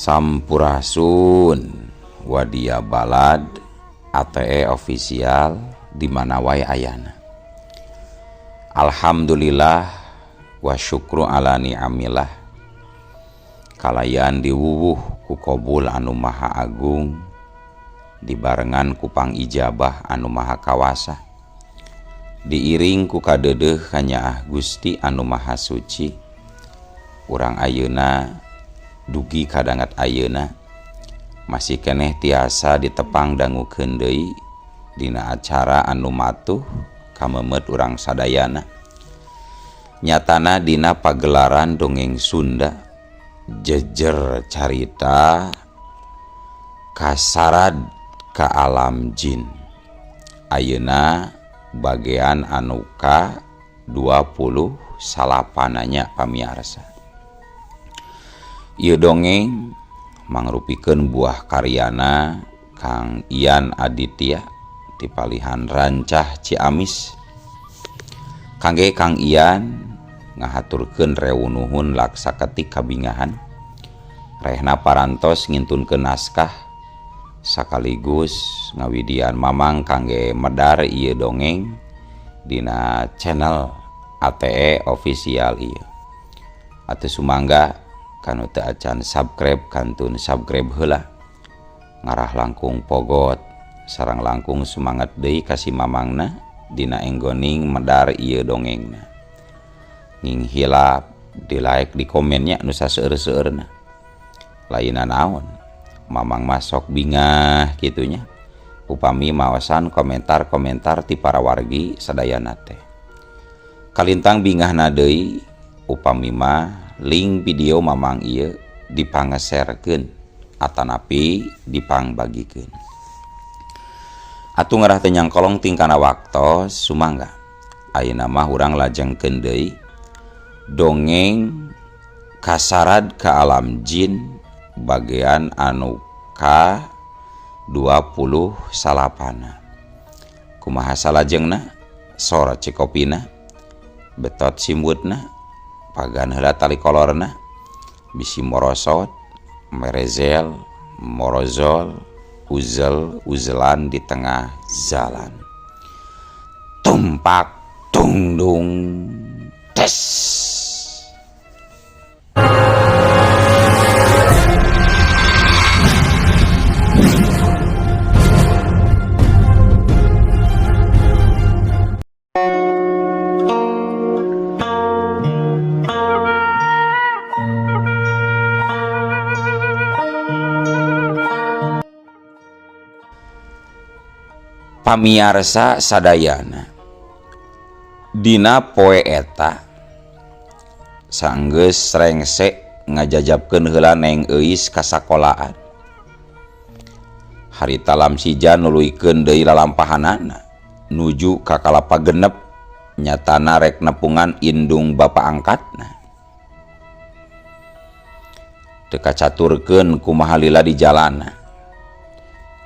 Sampurasun Wadia Balad ATE official di mana wae ayana. Alhamdulillah wa syukru ala ni'amillah. Kalayan diwuwuh ku kobul anu maha agung, dibarengan ku pangijabah anu maha kawasa, diiring ku kadeudeuh kanyaah Gusti anu maha suci. Urang ayeuna dugi kadangat ayeuna masih keneh tiasa ditepang dangukeun deui dina acara anu matuh kamemet urang sadayana, nyatana dina pagelaran dongeng Sunda jejer carita kasarad ka alam jin. Ayeuna bagian anu ka 29-nya pamiarsa. Ieu dongeng mangrupikeun buah karyana Kang Ian Aditya ti palihan Rancah Ciamis. Kangge Kang Ian ngahaturkeun rewu nuhun laksa ketik kabingahan. Rehna parantos ngintunkeun naskah sakaligus ngawidian mamang kangge medar ieu dongeng dina channel ATE official ieu. Atuh sumangga kanu teu acan subscribe kantun subscribe heula, ngarah langkung pogot sareng langkung semangat deui ka si mamangna dina enggoning medar ieu dongengna. Nging hilap di like di komennya nu saseueur-seueurna. Lainna naon, mamang masok bingah kitunya upami maosan komentar-komentar ti para wargi sadayana teh. Kalintang bingahna deui upami mah link video mamang ieu dipangeserkeun atanapi dipangbagikeun. Atuh ngarah teu nyangkolong tingkana waktos sumangga. Ayeuna mah urang lajengkeun deui dongeng kasarad ka alam jin bagian anu ka 29. Kumaha salajengna? Sora cikopina, betot simbutna, pagan heula tali kolorna, bisi morosot, merezel, morozol, uzel, uzelan di tengah jalan. Tumpak tungdung tes. Pamiarsa sadayana, dina poe eta sanggeus rengse ngajajabkeun heula Neng Euis ka sakolaan. Harita Lamsija nuluykeun deui lalampahanana nuju ka Kalapa Genep, nyatana rek nepungan indung bapa angkatna. Teu kacaturkeun kumaha lila di jalana.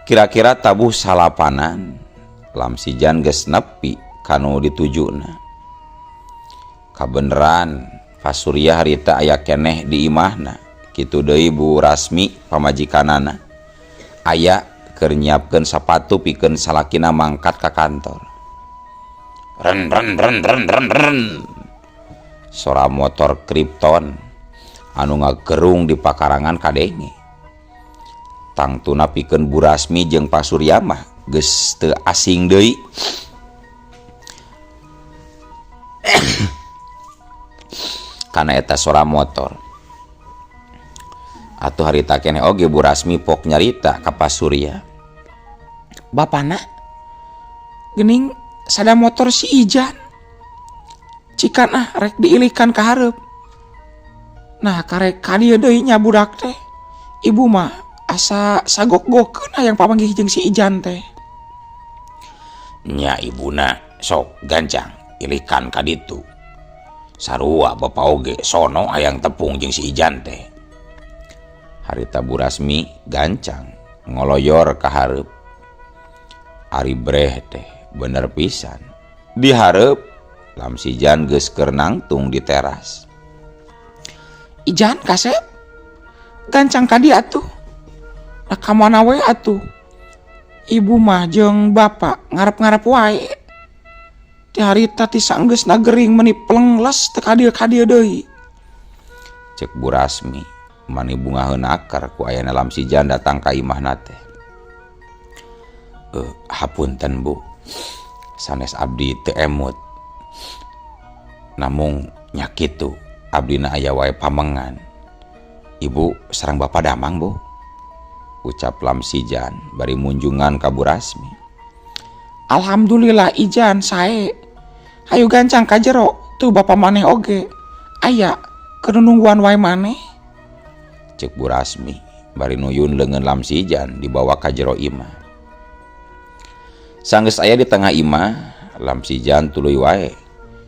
Kira-kira tabuh salapanan Lamsijan geus nepi kanu ditujuna. Kabeneran Pak Surya harita aya keneh di imahna. Kitu deui Bu Rasmi pamajikanana. Aya keur nyiapkeun sapatu pikeun salakina mangkat ka kantor. Ren ren ren ren ren ren. Sora motor Krypton anu ngagerung di pakarangan kadenge. Tangtuna pikeun Bu Rasmi jeung Pak Surya mah geus teu asing deui. Kana eta sora motor. Atuh harita keneh oge Bu Rasmi pok nyarita ka Pak Surya. Bapana geuning sada motor si Ijan. Cikan ah rek diilikan ka hareup. Nah karek ka dieu deui nya budak teh. Ibu mah asa sagok-gokeun hayang papanggih jeung si Ijan teh. Nya ibuna sok gancang ilikan ka ditu. Sarua bapa oge sono hayang tepung jeung si Ijan teh. Harita Bu Rasmi gancang ngoloyor ka hareup. Ari breh teh bener pisan. Di hareup Lamsijan geus keur nangtung di teras. Ijan kasep. Gancang ka dieu atuh. Da ka mana we atuh. Ibu mah jeung bapak ngarep-ngarep wae. Ti harita ti saenggeusna gering meuni plengles teu ka dieu-ka dieu deui. Cek Bu Rasmi mani bungaheun akar ku ayana Lamsijan datang ka imahna teh. Hapunten Bu, sanes abdi teu emut. Namung nya kitu abdina aya wae pamengan. Ibu sareng Bapak damang Bu? Ucap Lamsijan bari munjungan ka Bu Rasmi. Alhamdulillah Ijan sae. Hayu gancang ka jero tuh bapak maneh oge. Aya keur nungguan wae maneh. Cek Bu Rasmi bari nuyun leungeun Lamsijan dibawa ka jero imah. Sanggeus aya di tengah imah, Lamsijan tuluy wae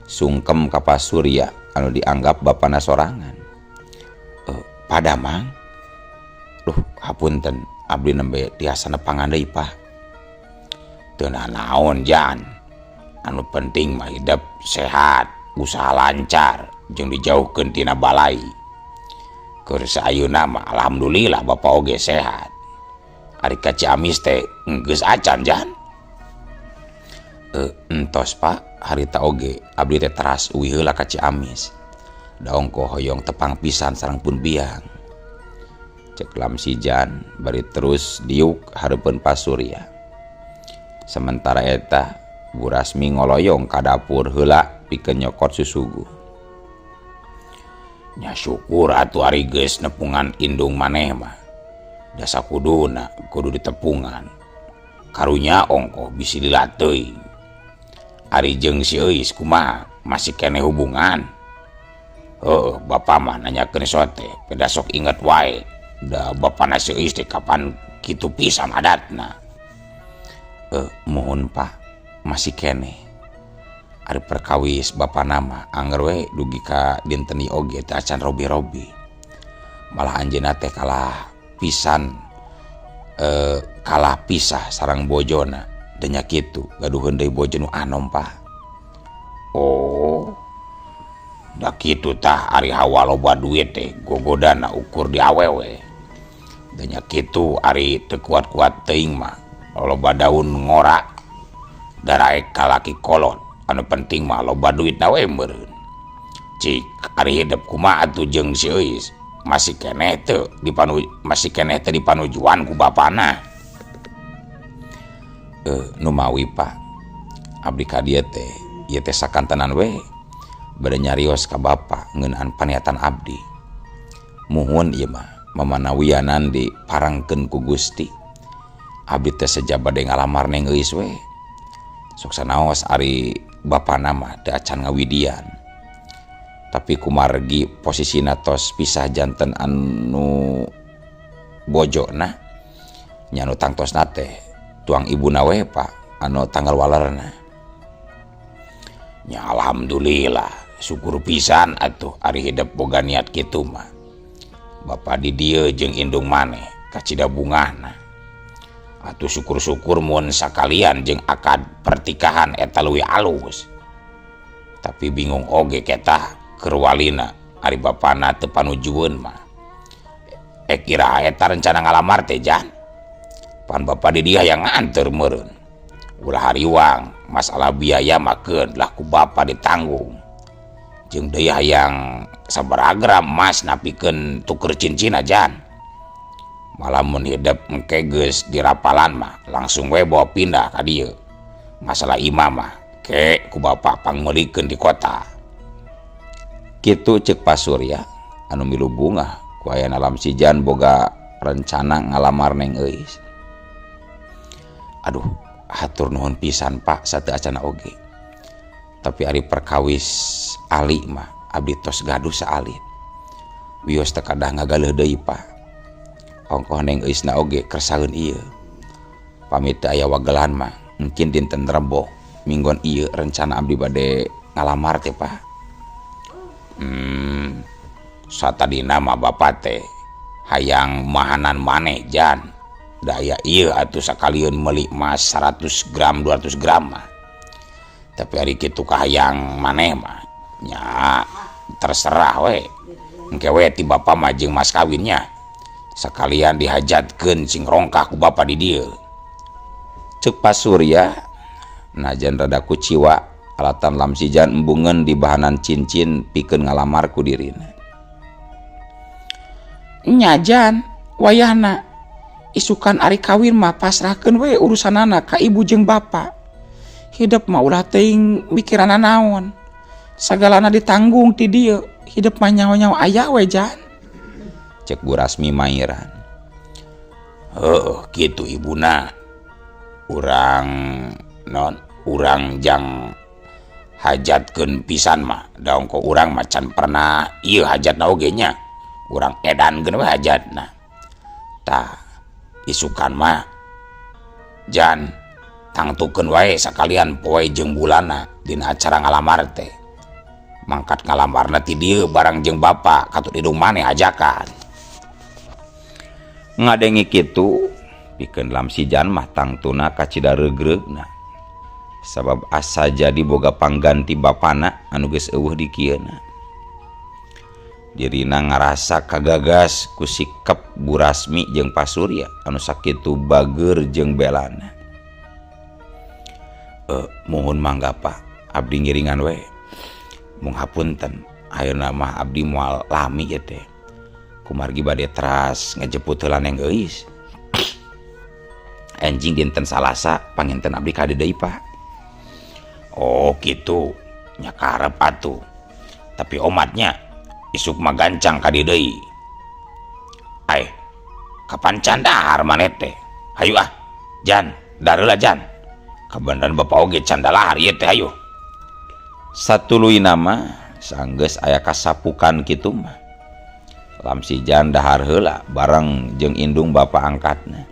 sungkem ka Pak Surya anu dianggap bapana sorangan. Pak Damang, duh hapunten abdi nembe tiasa nepangan deui Pak. Teu nanaon Jan, anu penting mah hidep sehat, usaha lancar, jeung dijauhkeun tina balai. Keur saayuna mah alhamdulillah bapa oge sehat. Ari ka Ciamis teh geus acan Jan. Entos Pak, harita oge abdi teh teras uih heula ka Ciamis. Da ongkoh hoyong tepang pisan sareng pun biang. Cek Lamsijan bari terus diuk hareupeun Pak Surya. Sementara eta Bu Rasmi ngoloyong ka dapur heula pikeun nyokot susuguh. Nya syukur atuh ari geus nepungan indung maneh mah. Da sakuduna kudu ditepungan. Karunya ongkoh bisi lila teuing. Ari jeung si Euis kumaha masih keneh hubungan? Heuh, bapa mah nanyakeun sote, peda sok inget wae. Da bapana si Euis teh kapan kitu pisan adatna. Muhun Pak, masih keneh. Ari perkawis bapana mah anger we dugi ka dinten ieu oge teh acan robi-robi. Malah anjeunna teh kalah pisan, kalah pisah sareng bojona. Da nya kitu gaduheun deui bojo nu anom Pak. Oh, da kitu tah ari hawa loba duit teh gogodana ukur di awewe. Da nya kitu ari teu kuat-kuat teuing mah loba daun ngora daraek ka laki kolot. Anu penting mah loba duitna we meureun. Cik ari hidep kumaha atuh jeung si Euis masih keneh teu dipanu masih keneh teu dipanujuan ku bapana. Numawi Pak, abdi ka dieu teh ieu teh sakantenan we bade nyarios ka bapa ngeunaan paniatan abdi. Muhun ieu mah mamanawianan diparangkeun ku Gusti. Abdi teh seja bade ngalamar Neng Euis we. Sok sanaos ari bapana mah teu acan ngawidian. Tapi kumargi posisina tos pisah janten anu bojona nya anu tangtosna teh tuang ibuna we Pak anu tanggal walerna. Nya alhamdulillah syukur pisan atuh ari hidep boga niat kitu mah. Bapa di dieu jeung indung maneh kacida bungahna. Atuh syukur-syukur mun sakalian jeung akad pertikahan eta leuwih alus. Tapi bingung oge ketah keur walina ari bapana teu panujueun mah. Kira eta rencana ngalamar teh Jan. Pan bapa di dieu hayang nganteur meureun. Ulah hariwang masalah biaya mah keun lah ku bapa ditanggung. Jeung deui hayang sabaraha gram emas napikeun tuker cincin Jan. Malah mun hidep engke geus dirapalan mah langsung we bawa pindah ka dieu. Masalah imah mah ke ku bapa pangmeulikeun di kota. Kitu ceuk Pak Surya anu milu bungah ku ayana Lamsijan boga rencana ngalamar Neng Euis. Aduh, hatur nuhun pisan Pak sateu acana oge. Tapi ari perkawis ali mah abdi tos gaduh saalit. Wios teu kadah ngagaleuh deui Pak. Ongkoh Neng Euisna oge kersaeun ieu. Pamit teu aya wagelan mah mungkin dinten Rebo minggon ieu rencana abdi bade ngalamar teh Pak. Satadina mah bapa teh hayang mahanan maneh Jan. Daya ieu atuh sakalieun meuli emas 100 gram 200 gram mah. Tapi ari kitu kahayang maneh mah nya terserah we. Engke we ti bapa mah jeung mas kawinnya. Sakalian dihajatkeun sing rongkah ku bapa di dieu. Ceuk Pak Surya najan rada kuciwa alatan Lamsijan embungeun di bahanan cincin pikeun ngalamar ku dirina. Nya Jan, wayahna isukan ari kawin mah pasrahkeun we urusanana ka ibu jeung bapa. Hidep mah ulah teuing mikiranna naon. Sagalana ditanggung ti dieu, hidep mah nyaho-nyaho aya we Jan. Cek Bu Rasmi mairan. Heuh, kitu ibuna. Urang non urang jang hajatkeun pisan mah da ongko urang mah can pernah ieu hajatna oge nya. Urang edankeun we hajatna. Tah isukan mah Jan tangtukeun wae sakalian poe jeung bulanna dina acara ngalamar teh. Mangkat ngalamarna ti dieu barang jeung bapa katut indung maneh ajakan. Ngadenge kitu pikeun Lamsijan mah tangtuna kacida reugreugna. Sabab asa jadi boga pangganti bapana anu geus eueuh di kieuna. Dirina ngarasa kagagas ku sikep Bu Rasmi jeung Pak Surya anu sakitu bageur jeung belana. Muhun mangga Pak, abdi ngiringan we. Mung hapunten, ayeuna mah abdi moal lami ieu teh. Kumargi bade teras ngajeput heula Neng Euis. Enjing dinten Salasa panginten abdi ka dieu deui Pak. Oh kitu, nya karep atuh. Tapi omatnya isuk mah gancang ka dieu deui. Aeh, kapan can dahar maneh teh? Hayu ah, Jan, dareula Jan. Kabeneran bapa oge can dalahar ieu teh hayu. Satuluyna mah sanggeus aya kasapukan kitu mah. Lamsijan dahar heula bareng jeung indung bapa angkatna.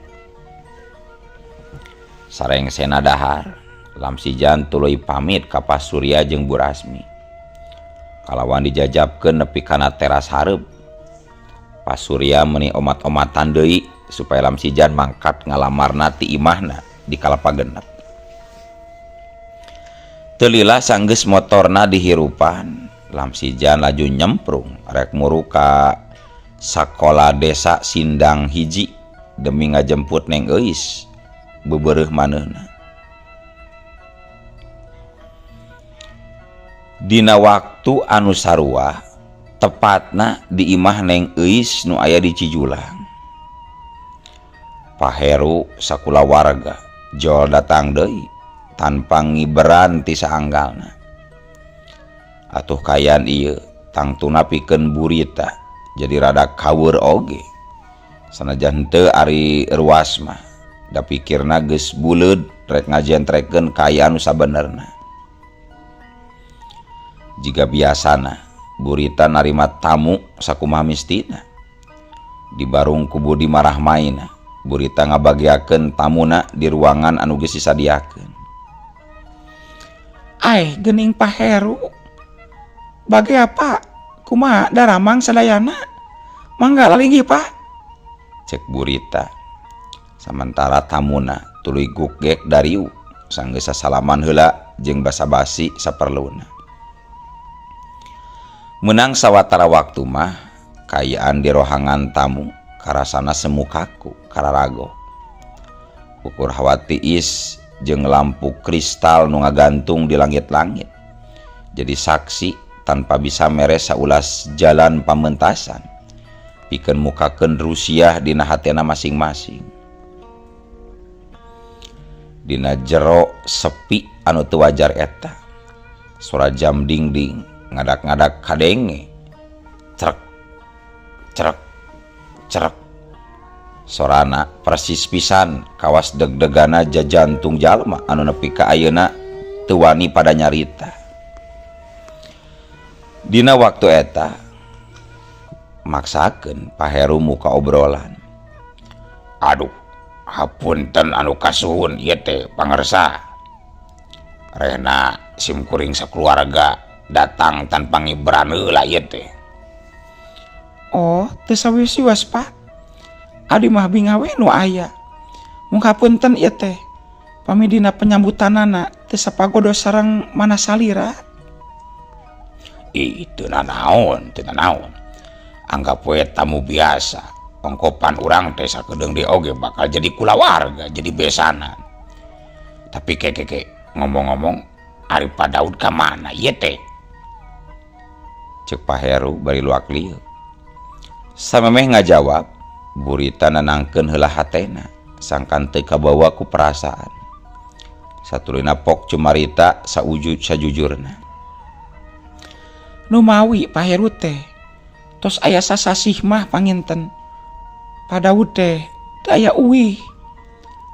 Sarengsena dahar, Lamsijan tuluy pamit ka Pak Surya jeung Bu Rasmi. Kalawan dijajabkeun nepi kana teras hareup. Pak Surya meuni omat-omatan deui supaya Lamsijan mangkat ngalamarna ti imahna di Kalapa Genep. Teu lila sanggeus motorna dihirupan, Lamsijan laju nyemprung rek muru ka sakola desa Sindang Hiji demi ngajemput Neng Euis bebereuh manehna. Dina waktu anu sarua tepatna di imah Neng Euis nu aya di Cijulang. Pak Heru sakulawarga jol datang deui tanpa ngiberan ti saanggalna. Atuh kayan ieu tangtuna pikeun burita jadi rada kaweur oge. Sanajan teu ari ruas mah da pikirna geus buleud rek ngajentrekeun kaayaan nu sabenerna. Jiga biasana burita narima tamu sakumaha mistina. Di barung ku Budi marahmaina, burita ngabagiakeun tamuna di ruangan anu geus disadiakeun. Ai geuning Pak Heru. Bage apa? Kumaha daramang sadayana? Mangga lalinggih Pak. Cek burita. Samantara tamuna tuluy gugek dariu sanggeus sasalaman heula jeung basa-basi saperluna. Menang sawatara waktu mah kaayaan di rohangan tamu karasana semu kaku kararago. Ukur hawa tiis jeung lampu kristal nu ngagantung di langit-langit. Jadi saksi tanpa bisa mere saulas jalan pamentasan. Pikeun mukakeun rusiah dina hatena masing-masing. Dina jero sepi anu teu wajar eta. Sora jam dingding ngadak-ngadak kadenge. Cerek cerek cerek. Sorana persis pisan kawas deg-degana jajantung jalma anu nepi ka ayeuna teu wani pada nyarita. Dina waktu eta maksakeun Pak Heru muka obrolan. Aduh, hapunten anu kasuhun ieu teh pangersa. Rehna sim kuring sakeluarga datang tanpa ngiberan heula ieu teh. Oh, teu sawios-wios Pak. Abdi mah bingah we nu aya. Mung hapunten ieu teh. Pami dina penyambutanana teu sapagodo sareng mana salira. Ih, teu nanaon, teu nanaon. Anggap we tamu biasa. Ongkopan urang teh sakedeung deui oge bakal jadi kulawarga, jadi besanan. Tapi keke ngomong-ngomong ari Pak Daud ka mana ieu teh? Cek Pak Heru bari luak lieu. Samemeh ngajawab, Bu Rita nenangkeun heula hatena sangkan teu kabawa ku perasaan. Satuluyna pok cumarita saujud sajujurna. Numawi Pak Heru teh tos aya sasasih mah panginten. Pak Daud teh teu aya uih.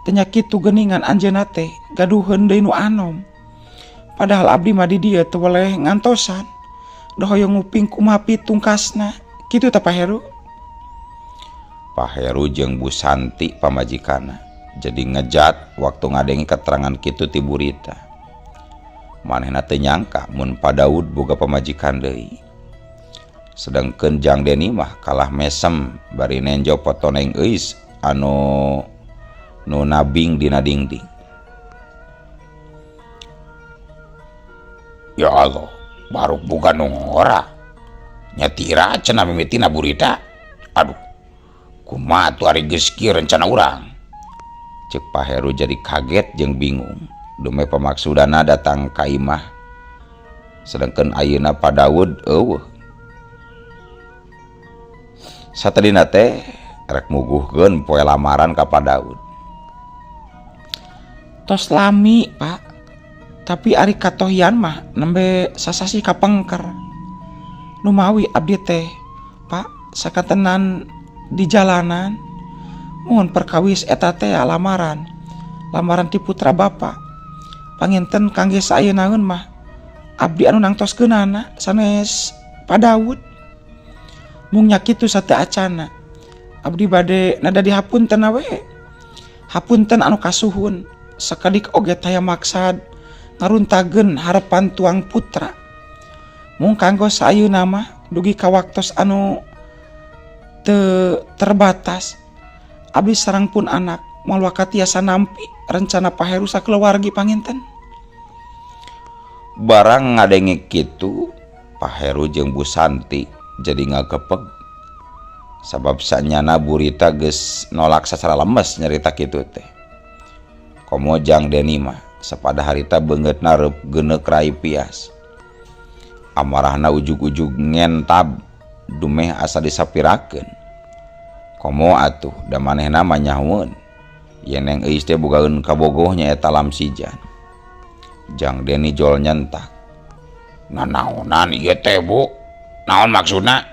Teu nya kitu geuningan anjeunna teh gaduheun deui nu anom. Padahal abdi mah di dieu teu weleh ngantosan. Da hoyong nguping kumaha pitungkasna. Kitu teh Pak Heru. Pak Heru jeung Bu Santi pamajikanna jadi ngejat waktu ngadenge keterangan kitu ti Bu Rita. Manehna teu nyangka mun Pak Daud boga pamajikan deui. Sedangkeun Jang Deni mah kalah mesem bari nenjo foto Neng Euis anu nu nabing dina dingding. Ya Allah, baruk boga nu ngora. Nya tira cenah mimitina Bu Rita. Aduh, kumaha atuh ari geus kieu rencana urang? Cek Pak Heru jadi kaget jeung bingung. Dume pamaksudana datang ka imah. Sedangkeun ayeuna Pak Daud eueuh. Satadina teh rek muguhkeun poe lamaran ka Pak Daud. Tos lami, Pak. Tapi ari katohian mah nembe sasasih kapengker. Numawi abdi teh, Pak, sakatenan di jalanan. Mun perkawis eta teh lamaran. Lamaran ti putra bapa. Panginten kangge saayeunaeun mah abdi anu nangtoskeunana sanes Pak Daud. Mung nya kitu sateu acana. Abdi bade nada dihapunten we. Hapunten anu kasuhun. Sakedik oge taya maksad ngaruntageun harapan tuang putra. Mung kanggo saayeuna mah dugi ka waktos anu teu terbatas. Abdi sareng pun anak moal wakatiasa nampi rencana Pak Heru sakeluargi panginten. Barang ngadenge kitu, Pak Heru jeung Bu Santi jadi ngagepeg. Sabab sanyana Bu Rita geus nolak sacara lemes nyarita kitu teh. Komo Jang Deni mah sapada harita beungeutna reup geuneuk rai pias. Amarahna ujug-ujug ngentab dumeh asa disapirakeun. Komo atuh da manehna mah nyahoeun yen Neng Euis teh bogaeun kabogoh nyaeta Lamsijan. Jang Deni jol nyentak. Nanaonan ieu teh, Bu? Naon maksudna?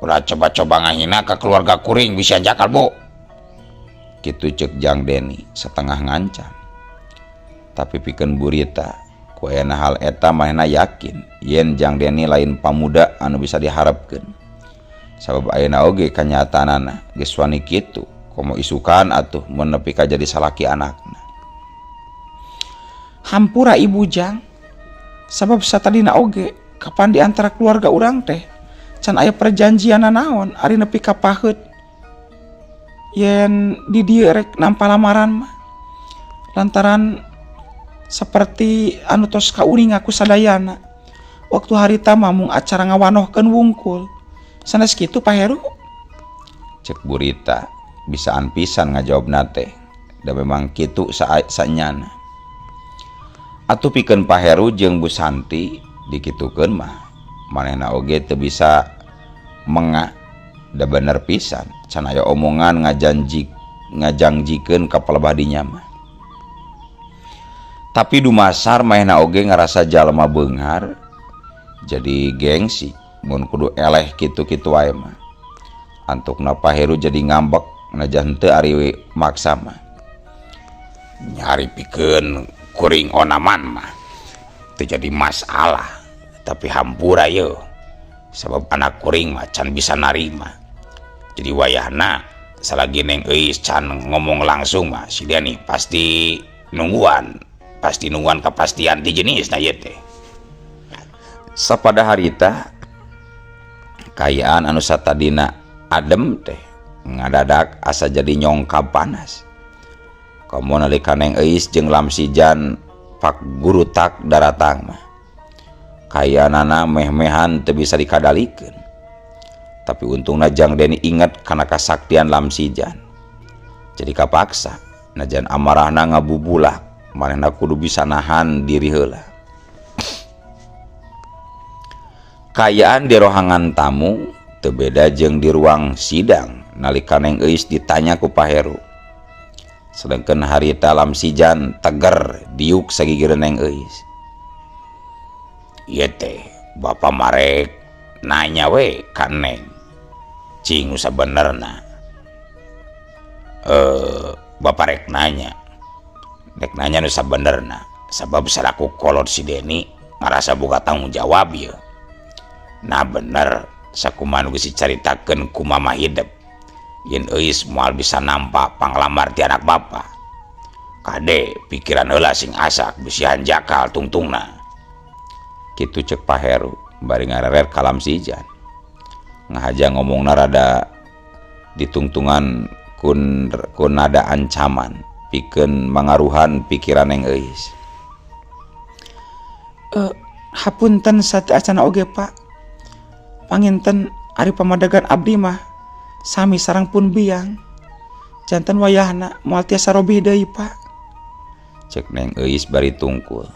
Ulah coba-coba ngahina ka keluarga kuring bisa jakal, Bu. Kitu ceuk Jang Deni setengah ngancam. Tapi pikeun Bu Rita, ku ayana hal eta manehna yakin yen Jang Deni lain pamuda anu bisa diharapkeun. Sabab ayeuna oge kanyataanana geus wani kitu, komo isukan atuh mun nepi ka jadi salaki anakna. Hampura Ibu Jang, sabab satadina oge kapan di antara keluarga urang teh can aya perjanjian naon ari nepi ka paheut yen di dieu rek nampa lamaran mah. Lantaran seperti anu tos kauninga ku sadayana waktu harita mah mung acara ngawanohkeun wungkul. Sanes kitu Pak Heru? Cek Bu Rita bisaan pisan ngajawabna teh. Da memang kitu sanyana. Atuh pikeun Pak Heru jeung Bu Santi dikitukeun mah manehna oge teu bisa menga da bener pisan can aya omongan ngajangjikeun ka palebah dinya mah. Tapi dumasar manehna oge ngarasa jalma beunghar jadi gengsi mun kudu eleh kitu-kitu wae mah. Antukna Pak Heru jadi ngambek najan teu ari maksa mah. Nyari pikeun kuring onaman mah teu jadi masalah, tapi hampura yeuh sabab anak kuring mah can bisa narima. Jadi wayahna salagi Neng Euis can ngomong langsung mah si dia nih pasti nungguan kepastian di jenis na ieu teh. Sapada harita kayaan anu satadina adem teh ngadadak asa jadi nyongkab panas. Komo nalika Neng Euis jeung Lamsijan pak gurutak daratang mah kayaanana meh-mehan teu bisa dikadalikeun. Tapi untungna Jang Deni inget kana kasaktian Lamsijan. Jadi kapaksa najan amarahna ngabubulak, manehna kudu bisa nahan diri heula. Kaayaan di rohangan tamu teu beda jeung di ruang sidang nalika Neng Euis ditanya ku Pak Heru. Sedangkan harita Lamsijan teger diuk sagigireun Neng Euis. Ieu teh bapa marek nanya we ka Neng. Cing nu sabenerna. Bapa rek nanya. Rek nanya nu sabenerna sabab salaku kolot si Deni ngarasa boga tanggung jawab ieu. Nah bener sakumaha nu geus dicaritakeun ku Mama Hidep. Yen Euis moal bisa nampa panglamar ti anak bapa. Kade pikiran heula sing asak bisi hanjakal tungtungna. Kitu cek Pak Heru bari ngareret ka Lamsijan. Ngahaja ngomongna rada ditungtungan ku nada ancaman pikeun mangaruhan pikiran Neng Euis. Hapunten sateuacana oge Pak. Panginten ari pamadegan abdi mah sami sareng pun biang. Janten wayahna moal tiasa robih deui Pak. Cek Neng Euis bari tungkul.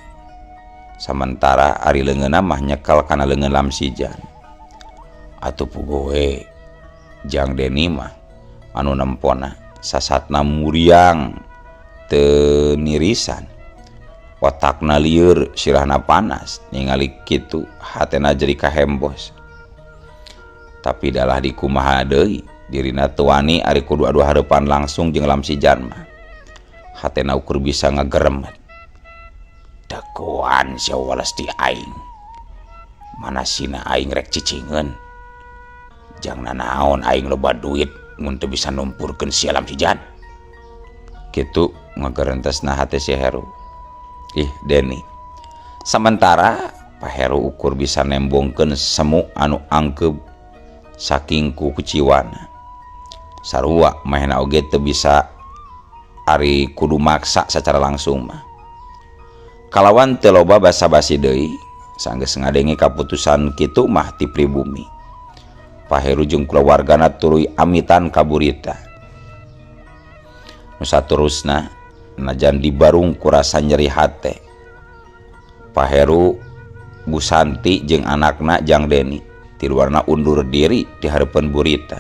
Samentara ari leungeunna mah nyekel kana leungeun Lamsijan. Atuh puguh we Jang Deni mah anu nempona sasatna muriang teu nirisan. Otakna lieur sirahna panas ningali kitu hatena jadi kahembos. Tapi dalah dikumaha deui dirina teu wani ari kudu adu hareupan langsung jeung Lamsijan mah. Hatena ukur bisa ngageremet. Dagoan sia wales ti aing. Mana sina aing rek cicingeun. Jang nanaon aing loba duit mun teu bisa numpurkeun sia Lamsijan. Kitu ngagerentesna hate si Heru. Ih Deni. Sementara Pak Heru ukur bisa nembongkeun semu anu angkeub saking ku kuciwana. Sarua mahena oge teu bisa ari kudu maksa secara langsung mah. Kalawan teu loba basa-basi deui, sanggeus ngadenge kaputusan kitu mah ti pribumi. Pak Heru jeung kulawargana tuluy amitan ka Burita. Nu saterusna najan dibarung ku rasa nyeri hate. Pak Heru, Bu Santi jeung anakna Jang Deni tiluarna undur diri di hareupeun Burita.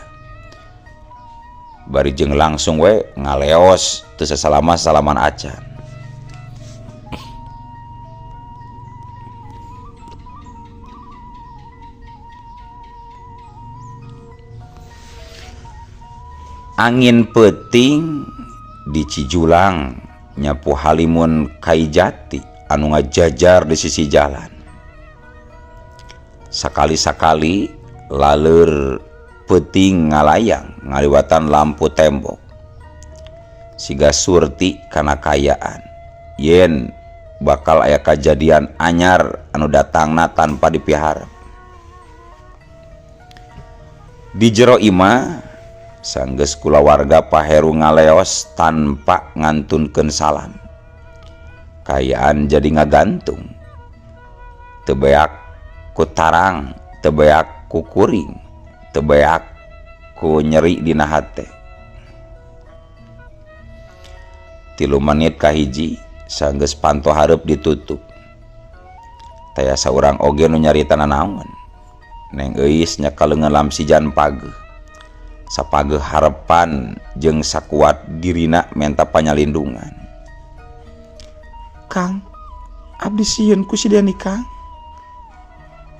Bari jeung langsung we ngaleos teu sasalama-salaman acan. Angin peuting di Cijulang nyapu halimun kai jati anu ngajajar di sisi jalan. Sakali-sakali laleur peuting ngalayang ngaliwatan lampu tembok. Siga surti kana kayaan. Yen bakal aya kajadian anyar anu datangna tanpa dipiharep. Di jero imah sanggeus kulawarga Pak Heru ngaleos tanpa ngantunkeun salam. Kayaan jadi ngagantung. Teu beak ku tarang, teu beak ku kuring, teu beak ku nyeri dina hate. 3 menit kahiji sanggeus panto hareup ditutup. Taya saurang oge nu nyarita nanaon. Neng Euis nyekel leungeun Lamsijan pageuh. Sapageuh harepan jeung sakuat dirina menta panyalindungan. Kang, abdi sieun ku si Deni Kang.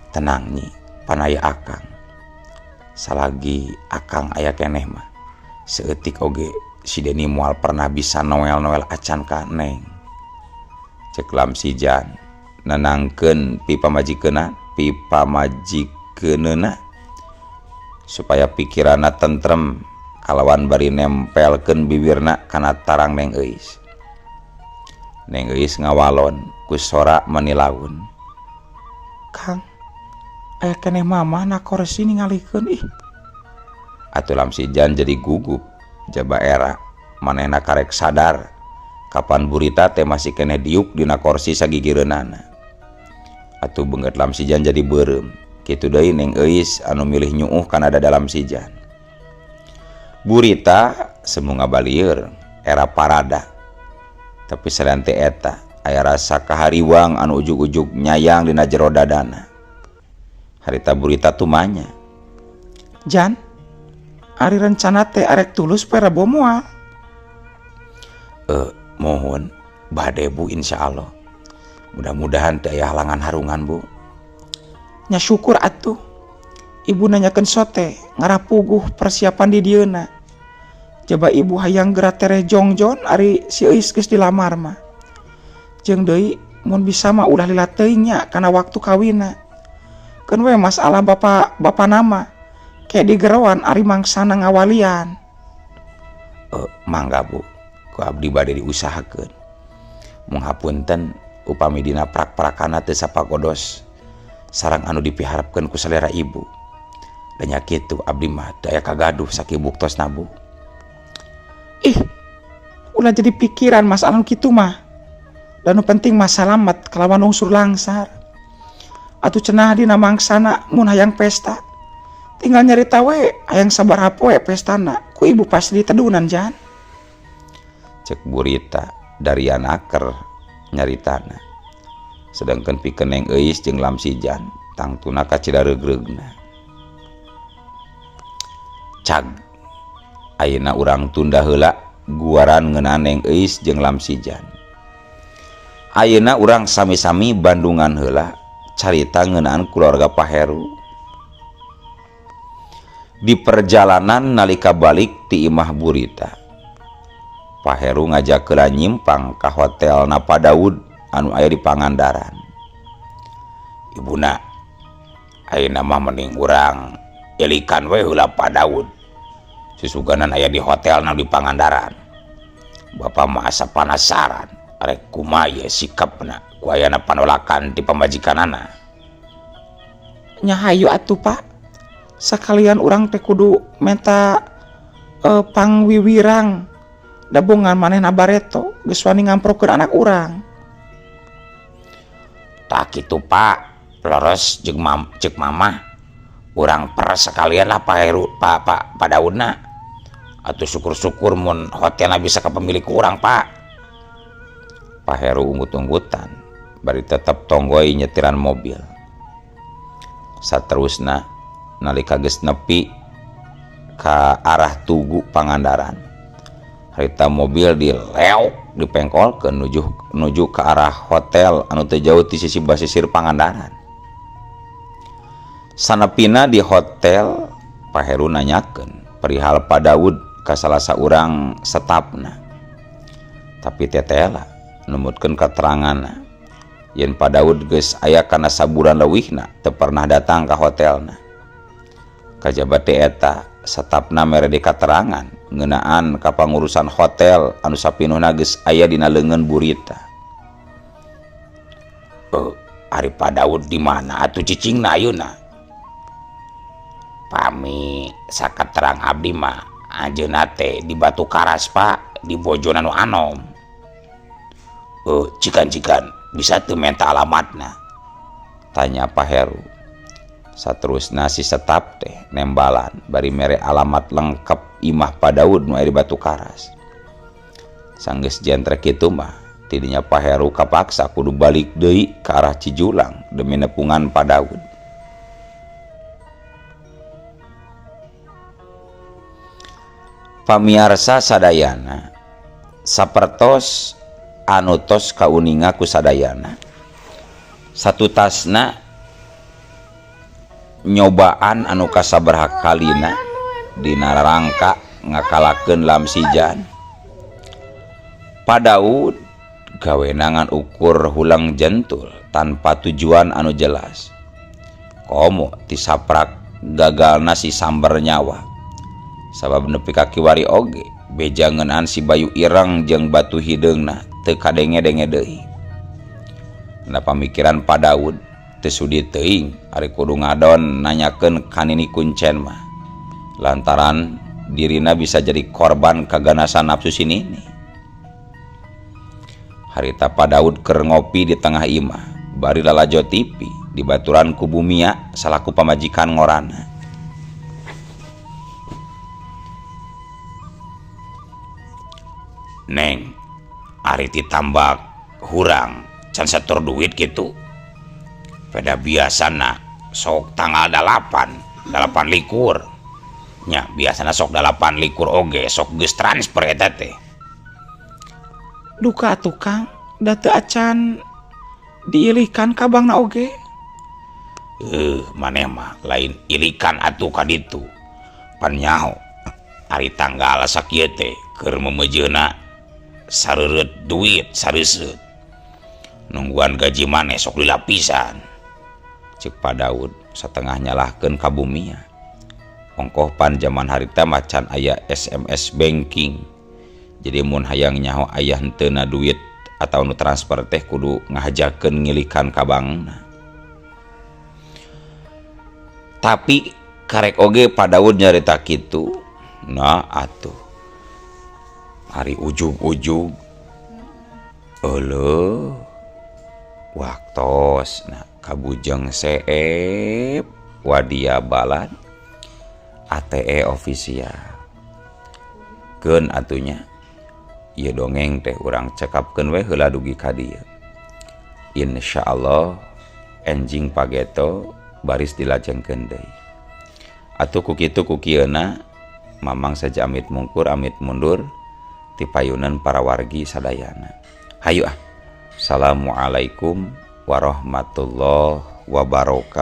Tenang nyi, panaya akang. Salagi akang aya keneh mah. Seeutik oge si Deni moal pernah bisa noel-noel acan ka Neng. Cek Lamsijan nenangkeun pipamajikeunana supaya pikiranna tentrem kalawan bari nempelkeun bibirna kana tarang Neng Euis. Neng Euis ngawalon ku sora menilaun. Kang, aya keneh mama na korsi ningalikeun ih. Atuh Lamsijan jadi gugup jaba era manehna karek sadar kapan Burita teh masih keneh diuk dina korsi sagigireunana. Atuh beungeut Lamsijan jadi beureum. Kitu deui Neng Euis anu milih nyuuh kana dada Lamsijan. Burita semu ngabalieur era parada. Tapi salian ti eta aya rasa kahariwang anu ujug-ujug nyayang dina jero dadana. Harita Burita tumanya. Jan, ari rencana teh arek tulus poe Rebo moal? Mohon bade Bu, insyaallah. Mudah-mudahan teu aya halangan harungan Bu. Nya syukur atuh. Ibu nanyakeun sote ngarah puguh persiapan di dieuna. Jaba ibu hayang geura tereh jongjon ari si Euis geus dilamar mah. Jeung deui mun bisa mah ulah lila teuing nya kana waktu kawinna. Keun we masalah bapa bapana mah ke digeroan ari mangsana ngawalian. Mangga Bu, ku abdi bade diusahakeun. Mung hapunten upami dina prak-prakana teu sapagodos sareng anu dipiharepkeun ku salera ibu. Da nya kitu abdi mah teu aya kagaduh sakieu buktosna Bu. Ih, ulah jadi pikiran masalah nu kitu mah. Da nu penting mah salamet kalawan lungsur langsar. Atuh cenah dina mangsana mun hayang pesta. Tinggal nyarita we hayang sabaraha poe pestana, ku ibu pasti ditedunan Jan. Cek Burita darian aker nyaritana. Sedangkan pikeun Neng Euis jeung Lamsijan tangtuna kacida reugreugna. Cag ayeuna urang tunda heula guaran ngeunaan Neng Euis jeung Lamsijan. Ayeuna urang sami-sami bandungan heula carita ngeunaan kulawarga Pak Heru. Di perjalanan nalika balik ti imah Burita, Pak Heru ngajak heula nyimpang ka hotel Napa Daud anu aya di Pangandaran. Ibuna, ayeuna mah mending urang ilikan we heula Pak Daud. Susuganan aya di hotel na di Pangandaran. Bapak mah asa panasaran, arek kumaha ye sikapna ku ayana panolakan ti pamajikanana. Nya hayu atuh Pak. Sakalian urang teh kudu menta pangwiwirang dabongan manehna bareto geus wani ngamprokeun anak urang. Tah kitu Pak, leres jeung cek mamah. Urang peres sekalian lah Pak Heru, Pak Pak Pak Daudna. Atuh syukur-syukur mun hotelna bisa ka pemilik urang Pak. Pak Heru unggut-unggutan bari tetep tonggoi nyetiran mobil. Saterusna nalika geus nepi ka arah Tugu Pangandaran, harita mobil dileok dipengkolkeun nuju ka arah hotel anu teu jauh ti sisi basisir Pangandaran. Sanepina di hotel, Pak Heru nanyakeun perihal Pak Daud ka salah saurang stafna. Tapi tetela numutkeun kateranganna yen Pak Daud geus aya kana sabulan leuwihna teu pernah datang ka hotelna. Kajaba teh eta stafna mere di katerangan ngeunaan kapangurusan hotel anu sapinuhna geus aya dina leungeun Burita. Ari Pak Daud di mana atuh cicingna ayeuna? Pami sakaterang abdi mah anjeunna teh di Batu Karas Pak, di bojona nu anom. Cikan-cikan bisa teu menta alamatna? Tanya Pak Heru. Saterusna si staf teh nembalan bari mere alamat lengkap imah Pak Daud nu aya di Batu Karas. Sanggeus jentrek kitu mah tidinya Pak Heru kapaksa kudu balik deui ka arah Cijulang demi nepungan Pak Daud. Pamiarsa sadayana sapertos anu tos kauninga ku sadayana satutasna nyobaan anu kasabaraha kalina dina rangka ngakalakeun Lamsijan. Pak Daud gawenangan ukur hulang jentul tanpa tujuan anu jelas. Komo tisaprak gagalna si samber nyawa. Sabab nepi ka kiwari oge beja ngeunaan si Bayu Ireng jeung batu hideungna teu kadenge-denge deui. Na pamikiran Pak Daud teu sudi teuing ari kudu ngadon nanyakeun ka nini kuncen mah. Lantaran dirina bisa jadi korban kaganasan nafsu si nini. Harita Pak Daud keur ngopi di tengah imah bari lalajo TV. Dibaturan ku Bumia salaku pamajikan ngorana. Neng, ari ti tambak hurang can setor duit kitu. Peda biasana sok tanggal 8, 28. Nya biasana sok 28 oge sok geus transfer eta teh. Duka atuh Kang, da teu acan diilihkan ka bankna oge. Maneh mah lain ilikan atuh ka ditu. Pan nyaho ari tanggal sakieu teh keur memejeuna sareureut duit sareuseut. Nungguan gaji maneh sok dilapisan. Ceuk Pak Daud satengah nyalahkeun ka Bumia. Ongkoh pan jaman harita macan aya SMS banking. Jadi mun hayang nyaho aya henteuna duit atau nu transfer teh kudu ngahajakeun ngilikan ka bankna. Tapi karek oge Pak Daud nyarita kitu. Nah atuh. Ari ujug-ujug euleuh waktos nah kabujeng seep wadia balad ATE official. Keun atunya ieu dongeng teh urang cekapkeun we heula dugi ka dieu. Insyaallah enjing pageto baris dilajengkeun deui. Atuh ku kitu ku kieuna Mamang saja amit mungkur amit mundur ti payunan para wargi sadayana. Hayu ah. Assalamualaikum warahmatullahi wabarakatuh.